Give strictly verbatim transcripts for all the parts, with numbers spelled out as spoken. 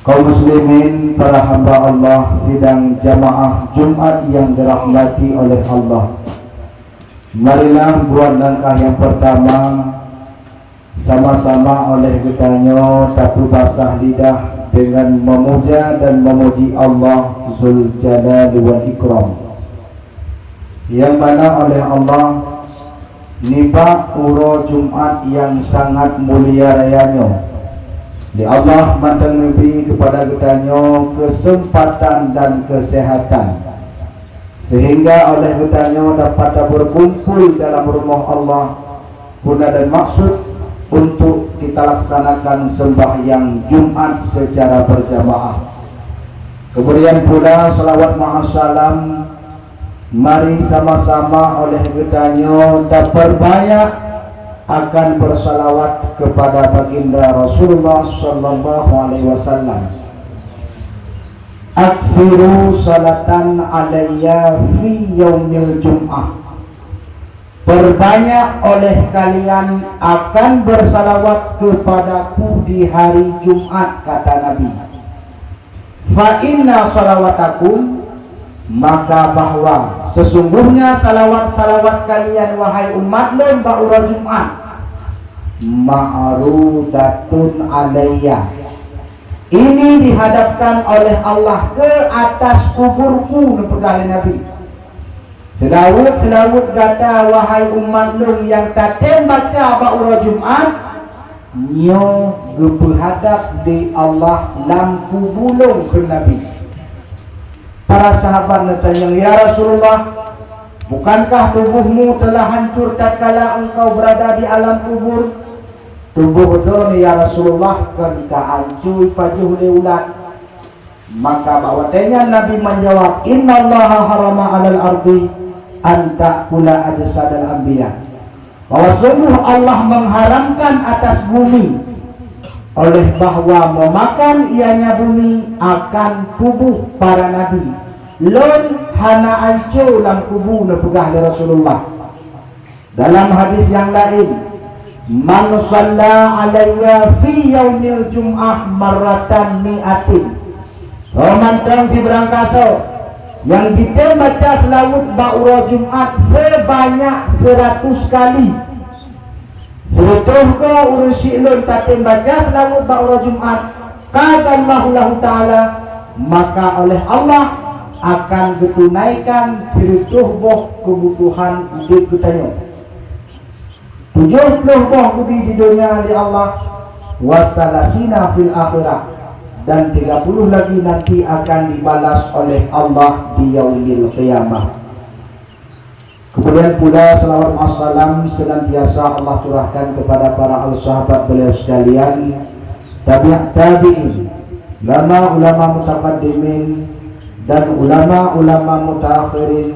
Kaum muslimin, para hamba Allah, sidang jamaah Jumat yang dirahmati oleh Allah. Marilah buat langkah yang pertama, sama-sama oleh geutanyoe tapeubasah lidah dengan memuja dan memuji Allah Zul Jalal wal Ikram, yang mana oleh Allah nibak uroe Jumat yang sangat mulia raya nyoe, di Allah mantong neubri kepada geutanyoe kesempatan dan kesehatan, sehingga oleh geutanyoe dapat taberkumpul dalam rumoh Allah guna dan maksud untuk kita laksanakan sembahyang Jumat secara berjamaah. Kemudian pula, salawat ma'as salam mari sama-sama oleh geutanyoe taperbanyak akan bersalawat kepada Baginda Rasulullah sallallahu alaihi wasallam. Aksiru salatan alayya fi yaumil jum'ah. Perbanyak oleh kalian akan bersalawat kepadaku di hari Jumat, kata Nabi. Fa inna salawatakum, maka bahwa sesungguhnya salawat-salawat kalian, wahai umat lôn, bak uroe Jumat, ma'rudatun alayya, ini dihadapkan oleh Allah ke atas kuburku, neupeugah lé Nabi. Seulaweuet-seulaweuet gata, wahai umat lôn, nyang tatem baca bak uroe Jumat, nyoe geupeuhadab lé Allah lam kubu lôn, kheun Nabi. Para sahabat neutanyong, "Ya Rasulullah, bukankah tubuhmu telah hancur tatkala engkau berada di alam kubur?" "Tuboh droeneuh, ya Rasulullah, kon ka hanco pajoh lé ulat." Maka bak watée nyan Nabi manjawab, "Innallaha harama 'alal ardi an ta'kula ajsadal anbiya." Bahwa sungguh Allah mengharamkan atas bumi oleh bahwa memakan ianya bumi akan tubuh para nabi. Lôn hana anco lam kubu, neupeugah lé Rasulullah. Dalam hadis nyang laén, "Man shalla alayya fi yaumil jum'ah marratan mi'atin." Soe mantong sibarang kasoe nyang jitem baca seulaweuet bak uroe Jumat seubanyak seuratus kali, sireutôh goe ureuëng syiek lôn tatem baca seulaweuet bak uroe Jumat, qadallahu lahu ta'ala, maka oleh Allah akan geutunaikan sireutôh boh keubutuhan udeb geutanyoe. Tujoh ploh boh geubri di donya lé Allah, wa salasina fil akhirah, dan tiga puluh lagi nanti akan dibalas oleh Allah di yaumil qiyamah. Kemudian pula, salawat wassalam senantiasa Allah curahkan kepada para al sahabat beliau sekalian, tabi'ut tabi'in, ulama-ulama mutaqaddimin, dan ulama-ulama mutaakhirin,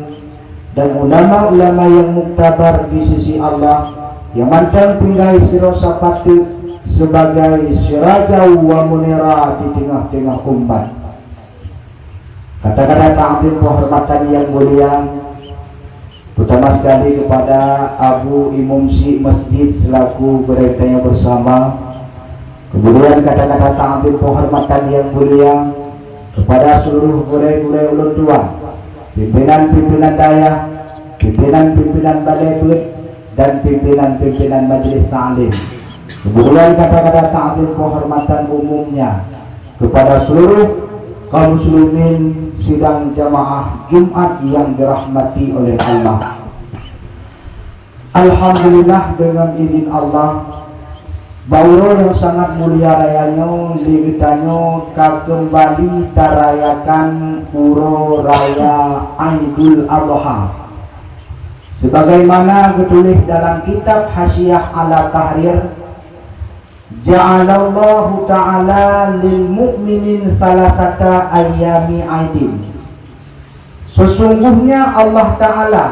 dan ulama-ulama yang muktabar di sisi Allah, yang mantong tinggai sidroe sapat teuk sebagai siraja wa munira di teungoh-teungoh umat. Kata-kata takzim penghormatan yang mulia, terutama sekali kepada Abu Imum Syiek Masjid selaku gurée tanyoe bersama. Kemudian kata-kata takzim penghormatan yang mulia kepada seluruh gurée-gurée ulôn tuan, pimpinan-pimpinan dayah, pimpinan-pimpinan balai beuet, dan pimpinan-pimpinan majlis taklim. Kemudian kata-kata takzim penghormatan umumnya kepada seluruh kaum muslimin sidang jamaah Jumat yang dirahmati oleh Allah. Alhamdulillah, dengan izin Allah, bak uroe yang sangat mulia raya nyoe, lé geutanyoe ka keumbali tarayakan uroe raya Aidul Adha. Sebagaimana geutuléh dalam kitab Hasyiah ala Tahrir, "Ja'alallahu ta'ala lil mu'minin salasata ayyami aidin." Sesungguhnya Allah Ta'ala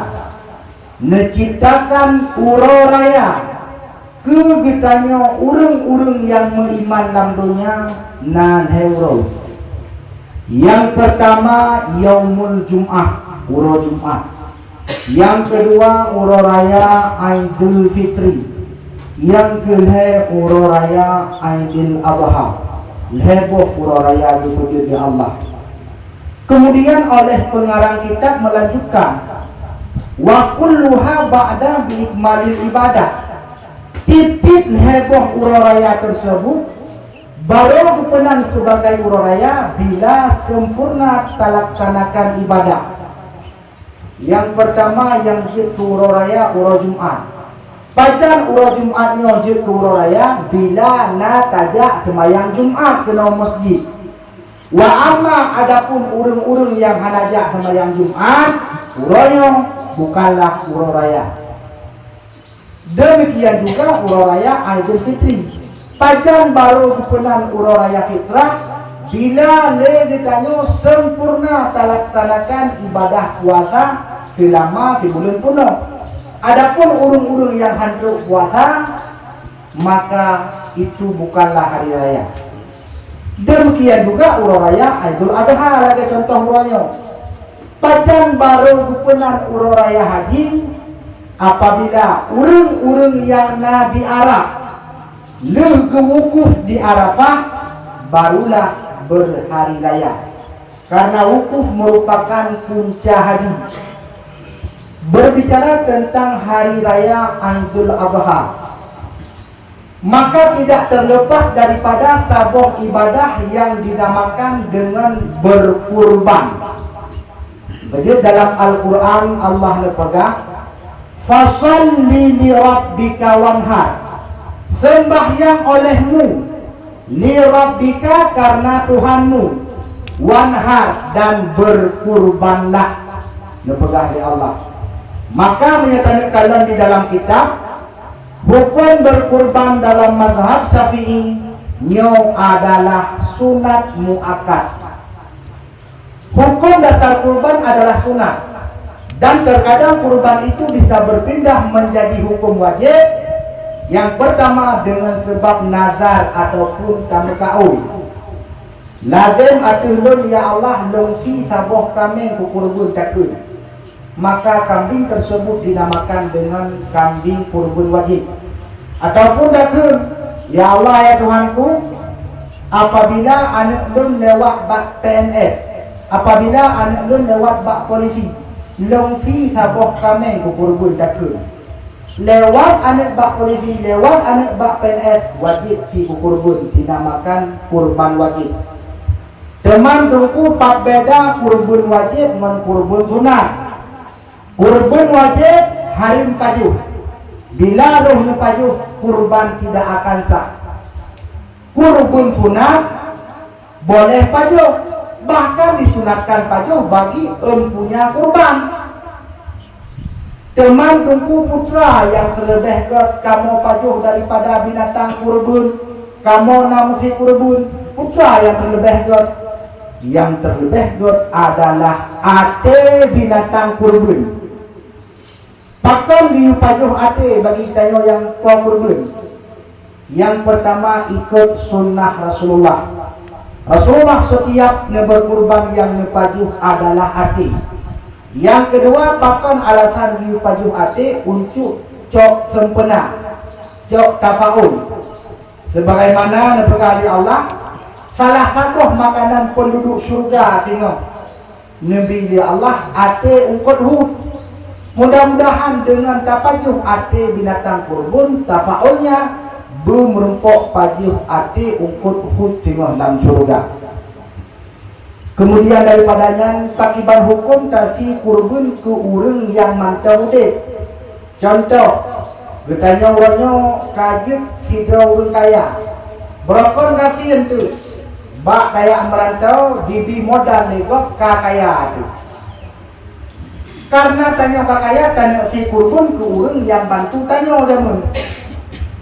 neuciptakan uroe raya keu geutanyoe ureuëng-ureuëng nyang meuiman lam donya na lhée uroe. Nyang peurtama, Yaumul Jum'ah, uroe Jumat. Nyang keudua, uroe raya Aidul Fitri. Nyang keulhée, uroe raya Aidil Adha. Lhèe boh uroe raya geupeujeuet lé Allah. Kemudian oleh pengarang kitab melanjutkan, "Wa kulluha ba'da bi ikmalil ibadah." Tiep-tiep lhèe boh uroe raya tersebut baru geupeunan sebagai uroe raya bila sempurna talaksanakan ibadah. Nyang peurtama nyang jeuet keu uroe raya uroe Jumat. Pajan uroe Jumat nyoe jeuet keu uroe raya? Bila na tajak seumayang Jumat keunoe meuseujid. Wa amma adapun ureuëng-ureuëng nyang hana jak seumayang Jumat, uroe nyoe bukanlah uroe raya. Demikian juga uroe raya Aidul Fitri. Pajan barô geupeunan uroe raya fitrah? Bila lé geutanyoe sempurna talaksanakan ibadah puasa seulama sibuleuen peunoh. Adapun ureuëng-ureuëng nyang han trok puasa, maka itu bukanlah hari raya. Demikian juga uroe raya Aidul Adha lagée contoh uroe nyoe. Pajan barô geupeunan uroe raya haji? Apabila ureuëng-ureuëng nyang na di Arab lheueh geuwukuf di Arafah, barulah berhari raya. Karena wukuf merupakan punca haji. Berbicara tentang hari raya Aidul Adha, maka tidak terlepas daripada saboh ibadah yang dinamakan dengan berkurban. Jadi dalam Al-Quran Allah neupeugah, "Fasalli li rabbika wanhar." Sembahyang olehmu li rabbika, karena Tuhanmu, wanhar, dan berkurbanlah. Neupeugah lé Allah. Maka meunyoe taneuk kalon di dalam kitab, huköm berkurban dalam mazhab Syafi'i nyoe adalah sunat muakkad. Huköm dasar kurban adalah sunat, dan terkadang kurban itu bisa berpindah menjadi huköm wajib. Yang pertama dengan sebab nazar ataupun tameukaôi. Lazem ateueh lôn, "Ya Allah, lôn sie saboh kaméng keu kurban," takheun. Maka kambing tersebut dinamakan dengan kambing kurban wajib. Ataupun takheun, "Ya Allah, ya Tuhanku, apabila aneuëk lôn lewat bak P N S, apabila aneuëk lôn lewat bak polisi, lôn sie saboh kaméng keu kurban," takheun. Lewat aneuëk bak polisi, lewat aneuëk bak P N S, wajib sie keu kurban, dinamakan kurban wajib. Teuma Teungku, pat beda kurban wajib ngon kurban sunat? Kurban wajib hareuem pajoh. Bila roh neupajoh, kurban tidak akan sah. Kurban sunat boleh pajoh, bahkan disunatkan pajoh bagi empunya kurban. Teuma Teungku, peue treuk nyang teuleubeh gét kamoe pajoh daripada binatang kurban? Kamoe na meusie kurban, peue treuk nyang teuleubeh gét? Nyang teuleubeh gét adalah até binatang kurban. Pakon geuyue pajoh até bagi tanyoe nyang po kurban? Yang pertama, ikut sunnah Rasulullah. Rasulullah setiap neuberkurban nyang neupajoh adalah até. Yang kedua, pakon alasan geuyue pajoh até? Untuk cok sempena, cok tafaul. Sebagaimana neupeugah lé Allah, salah saboh makanan penduduk syurga singoh. Neubi lé Allah até eungkôt huet. Mudah-mudahan deungon tapajoh até binatang kurban, tafaulnya beumeurumpok pajoh até eungkôt huet singoh lam syeuruga. Keumudian daripada nyan, pakiban huköm tasie kurban keu ureuëng nyang mantong udeb. Cuntoh, geutanyoe uroe nyoe ka jeuet sidroe ureuëng kaya. Beurokon gasien teuh, bak tajak meurantau jibi modal lé gob ka kaya teuh. Kareuna tanyoe ka kaya, taneuk sie kurban keu ureuëng nyang bantu tanyoe jameun.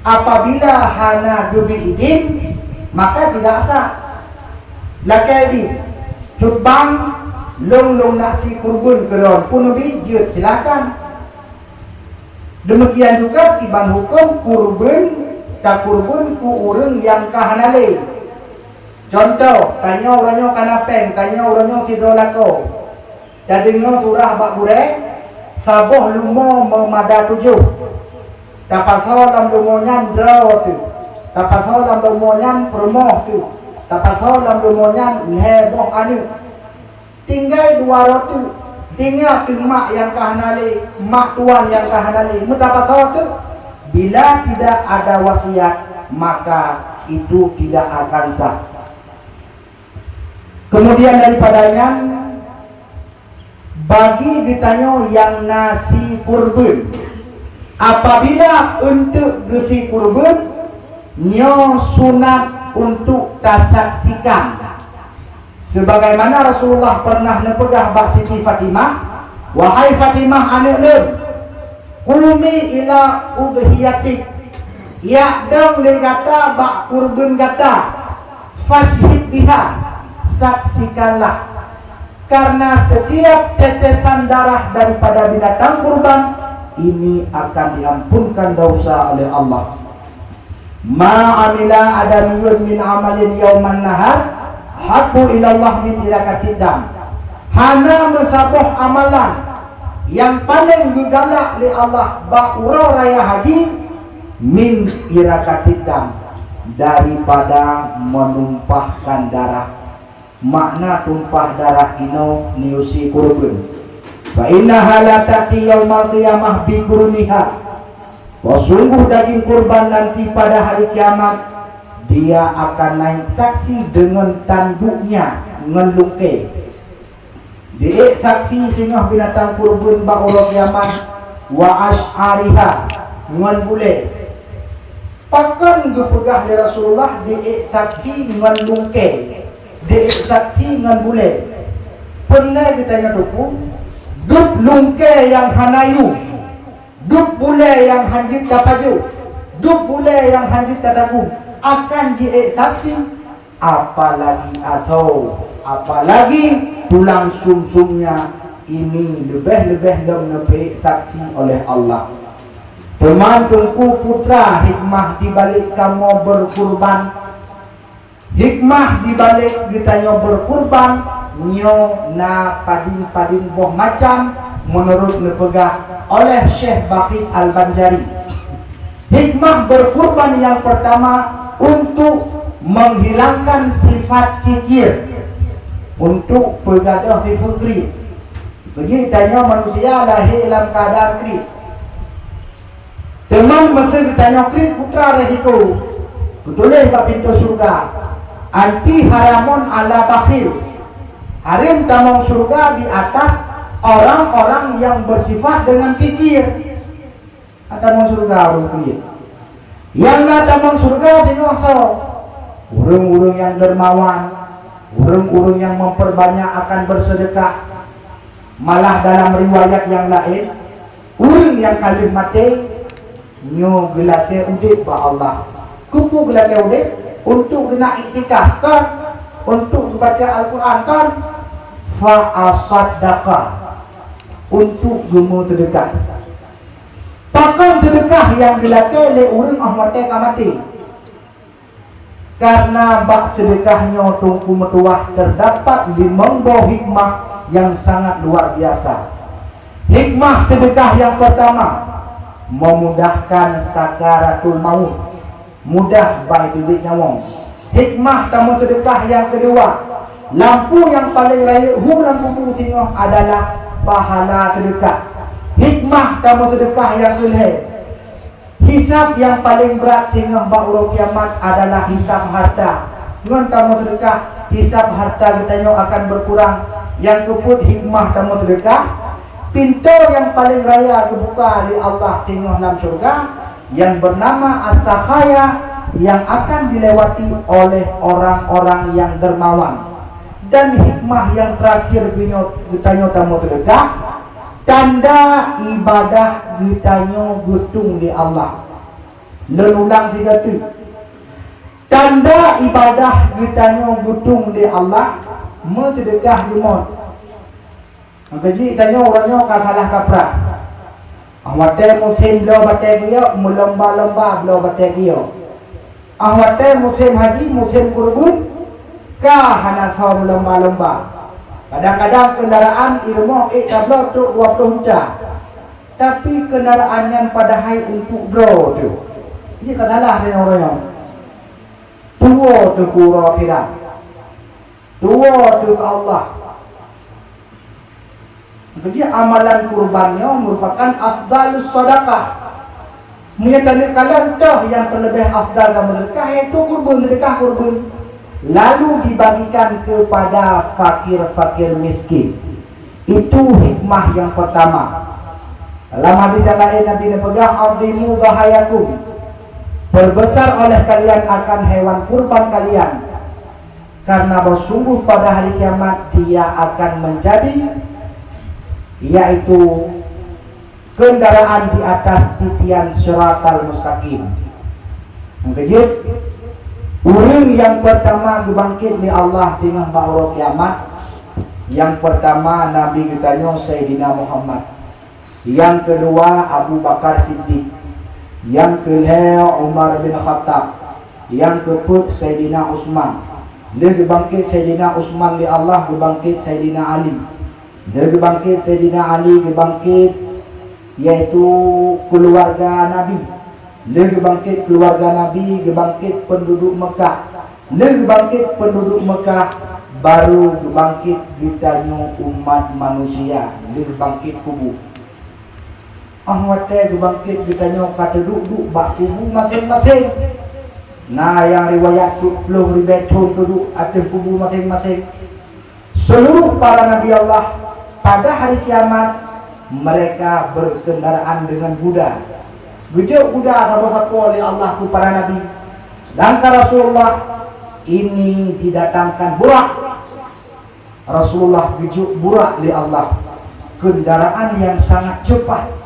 Apabila hana geubri idin, maka tidak sah. Lakée jih, "Cut bang, lôn, lôn neuk sie kurban keu droen," peue neubi jeuet, silakan. Demikian juga kiban huköm kurban, takurban keu ureuëng nyang ka hana lé. Cuntoh, tanyoe uroe nyoe ka na péng, tanyoe uroe nyoe sidroe lakoe. Tadeungoe surah bak gurée, saboh lumoe meumada tujoh. Tapasoe lam lumoe nyan droe teuh, tapasoe lam lumoe nyan peurumoh teuh, Tapasoe lam rumoh nyan lhèe boh aneuk. Tinggai dua droe teuk. Tinggai teuk mak nyang ka hana lé, mak tuan nyang ka hana lé. Meutapasoe teuk, bila tidak ada wasiat, maka itu tidak akan sah. Kemudian daripada nyan, bagi geutanyoe nyang na si kurban, apabila eunteuk geusi kurban, nyoe sunat untuk tasaksikan. Sebagaimana Rasulullah pernah neupeugah bak Siti Fatimah, "Wahai Fatimah aneuk lôn, qumi ila udhiyatik, jak dong lé gata bak kurban gata, fasyhid biha, saksikanlah. Karena setiap tetesan darah daripada binatang kurban ini akan diampunkan dosa oleh Allah." Ma amila adamiyun min amalin yauman nahar habbu ilallah min irakatid dam. Hana meusaboh amalan nyang paleng geugalak lé Allah bak uroe raya haji min irakatid dam, daripada menumpahkan darah. Makna tumpah darah inoe neuyue si kurban. Fa innaha la ta'ti yaumal qiyamah bi quruniha. Bahwa sungguh daging kurban nanti pada hari kiamat, dia akan naik saksi dengan tanduknya ngon lungkée. Diék saksi singoh binatang kurban bak uroe kiamat, wa asy'ariha, ngon bulée. Pakon geupeugah lé Rasulullah diék saksi ngon lungkée, diék saksi ngon bulée? Peue na geutanyoe teupeu, dub lungkée nyang hana yue, dub bulée nyang hana jeuet tapajoh, dub bulée nyang hana jeuet tatagong, akan jiék saksi, apalagi asoe, apalagi tulang sumsumnya, ini leubeh-leubeh lom neupeuék saksi oleh Allah. Teuma Teungku Putra, hikmah dibalik kamoe beukurban, hikmah dibalik geutanyoe beukurban nyoe na padum-padum boh macam, meunurot neupeugah oleh Syekh Bakhit Al-Banjari. Hikmah beukurban nyang peurtama untuk menghilangkan sifat kikir, untuk peugadôh sifeuet kriet. Beujeuet tanyoe manusia lahé lam keuadaan kriet. Teuma meusé geutanyoe kriet, putra risiko. Geutuléh bak pintoe syeuruga, "Anti haramun ala bakhil." Hareuem tamong syeuruga di atas orang-orang yang bersifat dengan kikir. Hana tamong syeuruga ureuëng kriet. Nyang na tamong syeuruga singoh soe? Ureuëng-ureuëng nyang dermawan, ureuëng-ureuëng nyang memperbanyak akan bersedekah. Malah dalam riwayat nyang laén, ureuëng nyang ka lheueh maté, nyoe geulakée udeb bak Allah. Keupeue geulakée udeb? Untuk geuneuk iktikaf kon? Untuk geubaca Al-Quran kon? Fa asaddaqa, untuk geumeuseudekah. Pakon seudeukah nyang geulakée lé ureuëng óh watée ka maté? Karena bak seudeukah nyoe Teungku meutuwah teudapat limong boh hikmah nyang sangat luar biasa. Hikmah seudeukah nyang peurtama, memudahkan sakaratul maut, mudah bai teubiet nyawöng. Hikmah tameuseudekah nyang keudua, lampu nyang paleng rayeuk hu lam kubu singoh adalah pahala seudekah. Hikmah tameuseudekah nyang keulhée, hisab nyang paleng brat singoh bak uroe kiamat adalah hisab harta. Ngon tameuseudekah, hisab harta geutanyoe akan beukurang. Nyang keupeuet hikmah tameuseudekah, pintoe nyang paleng raya geubuka lé Allah singoh lam syeuruga, yang bernama As-Sakhaya, yang akan dilewati oleh orang-orang yang dermawan. Dan hikmah yang terakhir geutanyoe tameuseudekah, tanda ibadah geutanyoe geutung lé Allah. Lôn ulang sigoe teuk. Tanda ibadah geutanyoe geutung lé Allah, meuseudekah jeumöt. Nyang keujih tanyoe uroe nyoe ka salah kaprah. Óh watée musém bloe batée giyok, meulomba-lomba bloe batée giyok. Óh watée musém haji, musém kurban, ka hana soe meulomba-lomba. Kadang-kadang keundaraan i rumoh ék tabloe trok dua ploh juta. Tapi keundaraan nyan padahai untuk droe teuh. Jadi ka salah tanyoe uroe nyoe. Tuwoe teuh keu uroe akhirat. Tuwoe teuh keu Allah. Keujeuet amalan kurban nyoe meurupakan afdalus sadaqah. Meunyoe taneuk kalon toh nyang teuleubeh afdal dan meuseudeukah, yaitu kurban, seudeukah kurban, lalu dibagikan kepada fakir-fakir miskin. Itu hikmah yang pertama. Dalam hadis yang lain Nabi neupeugah, "Azimu dhahayakum." Perbesar oleh kalian akan hewan kurban kalian. Karena bahwa sungguh pada hari kiamat dia akan menjadi, yaitu kendaraan di atas titian siratal mustaqim. Keujeuet, ureuëng nyang pertama geubangkit lé Allah singoh bak uroe kiamat, nyang pertama Nabi geutanyoe Saidina Muhammad. Nyang keudua Abu Bakar Siddiq, nyang keulhée Umar bin Khattab, nyang keupeuet Saidina Utsman. Lheueh geubangkét Saidina Utsman lé Allah, geubangkét Saidina Ali. Lheueh geubangkét Saidina Ali, geubangkét, yaitu keuluwarga Nabi. Lheueh geubangkét keuluwarga Nabi, geubangkét peunduduek Meukah. Lheueh geubangkét peunduduek Meukah, barô geubangkét geutanyoe umat manusia lheueh bangkét kubu. Óh watée geubangkét geutanyoe ka teuduek-duek bak kubu maséng-maséng. Na nyang riwayat peuet ploh ribée thon teuduek ateueh kubu maséng-maséng. Seluruh para nabi Allah pada hari kiamat mereka berkendaraan dengan kuda. Geujok kuda saboh-saboh lé Allah keu para nabi. Dan ka Rasulullah ini didatangkan burak. Rasulullah geujok burak lé Allah, kendaraan yang sangat cepat.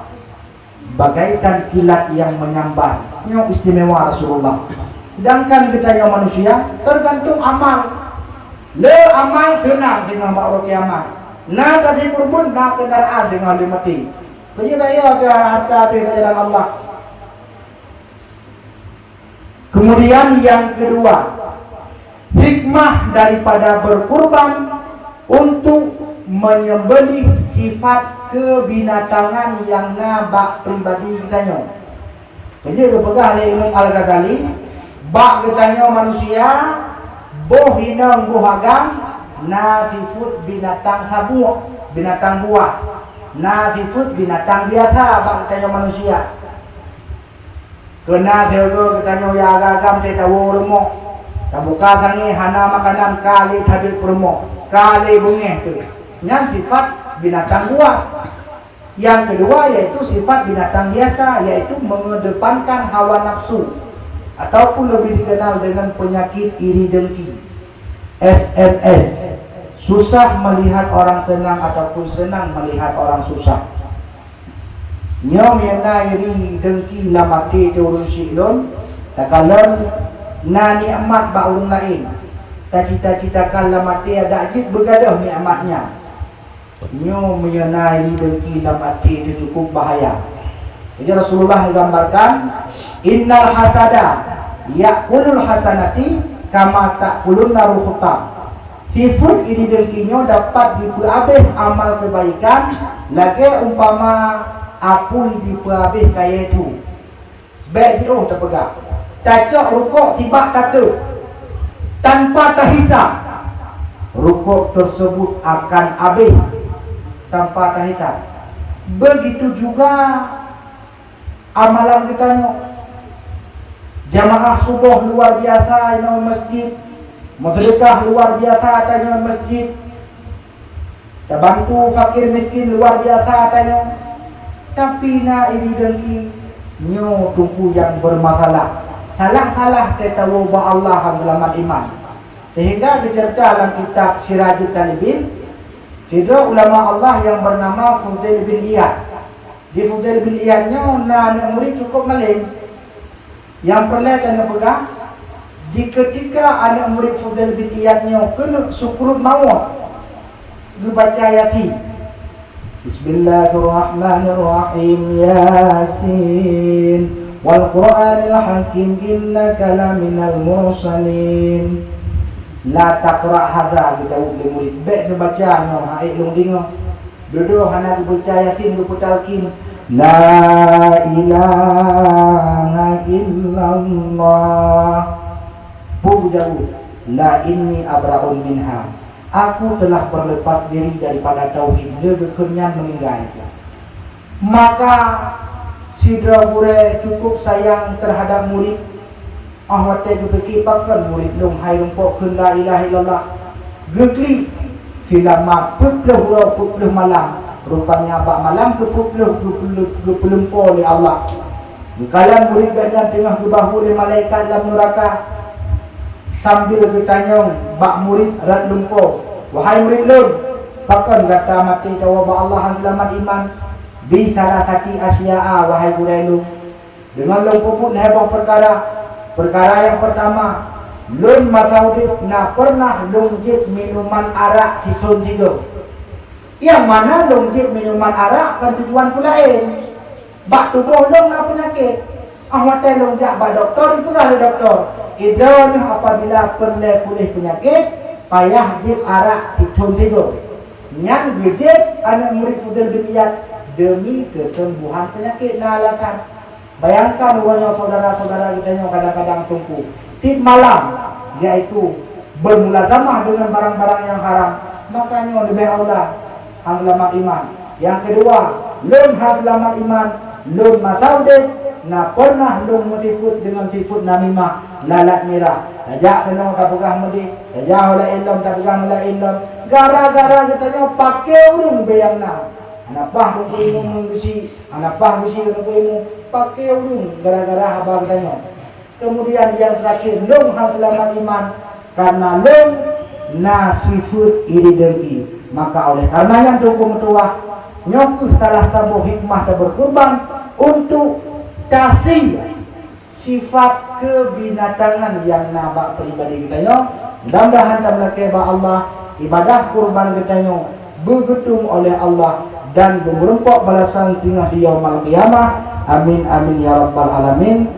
Bagaikan kilat yang menyambar. Nyoe istimewa Rasulullah. Sedangkan geutanyoe manusia tergantung amal. Le amal seunang singoh bak uroe kiamat. Na tasi peurumbun, na kendaraan singoh lheueh maté. Keujeuet bayeue harta habéh bak jalan Allah. Kemudian yang kedua, hikmah daripada berkurban untuk menyembelih sifat kebinatangan yang na bak pribadi geutanyoe. Keujeuet geupeugah lé Imam Al-Ghazali, bak geutanyoe manusia, boh inong boh agam na sifeuet binatang sabuek, binatang buas, na sifeuet binatang biasa bak geutanyoe manusia. Keu na sigoe geutanyoe nyang agam-agam teuh tawoe rumoh, tabuka sangée hana makanan, ka lé tadeuet peurumoh, ka lé beungéh teuh. Nyan sifat binatang buas. Yang kedua yaitu sifat binatang biasa, yaitu mengedepankan hawa nafsu ataupun lebih dikenal dengan penyakit iri dengki. S M S, susah melihat orang senang ataupun senang melihat orang susah. Nyoe meunyoe na iri dengki lam até teuh ureuëng syiek lôn, takalon na nikmat bak ureuëng laén, tacita-citakan lam até adak jeuet beugadôh nikmat nyan. Nyoe meunyoe na iri dengki lam até teuh cukup bahaya. Jadi Rasulullah menggambarkan, "Innal hasada ya'kulul hasanati kama ta'kulun naru hutab." Sifeuet iri dengki nyoe dapat jipeuabéh amal keubaikan lagée umpama apui jipeuabéh kayée thu. Bék jiôh tapeugah, tacok rukok sibak tateuh tanpa tahisab, rukok tersebut akan abéh tanpa tahisab. Begitu juga amalan geutanyoe. Jamaah suboh luar biasa inoe masjid, meuseudeukah luar biasa tanyoe masjid, tabantu fakir miskin luar biasa tanyoe. Tapi na iri dengki, nyoe teungku nyang bermasalah. Salah-salah teuh tawoe bak Allah han seulamat iman. Sehingga geuceurita lam kitab Sirajut Talibin, sidroe ulama Allah nyang bernama Fudail bin Iyad. Di Fudail bin Iyad nyoe na aneuk murit cukup malém. Nyang peureulée taneuk peugah, di keutika aneuk murit Fudail bin Iyad nyoe keuneuk sukruet mawöt, geubaca Yasin. Bismillahirrahmanirrahim. Yasin. Wal Qur'anil Hakim, innaka laminal mursalin. La taqra hadza, geujaweueb lé murit. Bék neubaca nyoe, han ék lôn deungoe. Dudoe hana geubaca Yasin, geupeutalkin, "La ilaha illallah." Peue geujaweueb, "La, inni abra'un minha." "Aku telah berlepas diri daripada tauhid," lé geukheun nyan meuninggai. Maka sidroe gurée cukup sayang terhadap murid. Óh watée geupike pakon murid lôn hai rumpok kheun la ilaha illallah, geuklik silama peuet ploh uroe peuet ploh malam. Rupanya bak malam keu peuet ploh geupeuleumpo lé Allah. Geukalon murid gobnyan teungoh geubahu lé malaikat lam nuraka, sambil geutanyong bak murid rot lumpo, "Wahai murid lôn, pakon gata maté tawoe bak Allah han seulamat iman?" "Bi salasati asya'a, wahai gurée lôn." Deungon lôn peubuet lhée boh peukara. Peukara nyang peurtama, lôn masa udeb na peureunah lôn jieb minuman arak sithon sigoe. Nyang mana lôn jieb minuman arak kon tujuan peulaén. Bak tuboh lôn na peunyakét. Óh watée lôn jak bak dokto, jipeugah lé dokto, "Droeneuh apabila peureulée puléh peunyakét, payah jieb arak sithon sigoe." Nyan geujieb aneuëk murit Fudail bin Iyad deumi keuseumbuhan peunyakét na alasan. Bayangkan uroe nyoe syedara-syedara geutanyoe kadang-kadang teungku tieb malam, yaitu beumulazamah deungon barang-barang nyang haram, maka nyoe leubeh aula han seulamat iman. Nyang keudua, lôn han seulamat iman, lôn masa udeb na peureunah lôn meusifeuet deungon sifeuet namimah, lalat mirah. Tajak keunoe tapeugah meudeh, tajak u laén lom tapeugah meulaén lom. Gara-gara geutanyoe paké ureuëng beu nyang na. Hana paih meunurot geuchik, hana paih geuchik meunurot ilmu, paké ureuëng gara-gara haba geutanyoe. Keumudian nyang teurakhir, lôn han seulamat iman, kareuna lôn na sifeuet iri dengki. Maka oleh kareuna nyan teungku meutuwah, nyoe kheueh salah saboh hikmah tabeurkurban untuk tasi sifat keubinatangan nyang na bak pribadi geutanyoe. Mudah-mudahan tameulakée bak Allah, ibadah kurban geutanyoe beugeutem oleh Allah dan beumeurumpok balasan singoh di Yaumul Qiyamah. Amin, amin, ya rabbal alamin.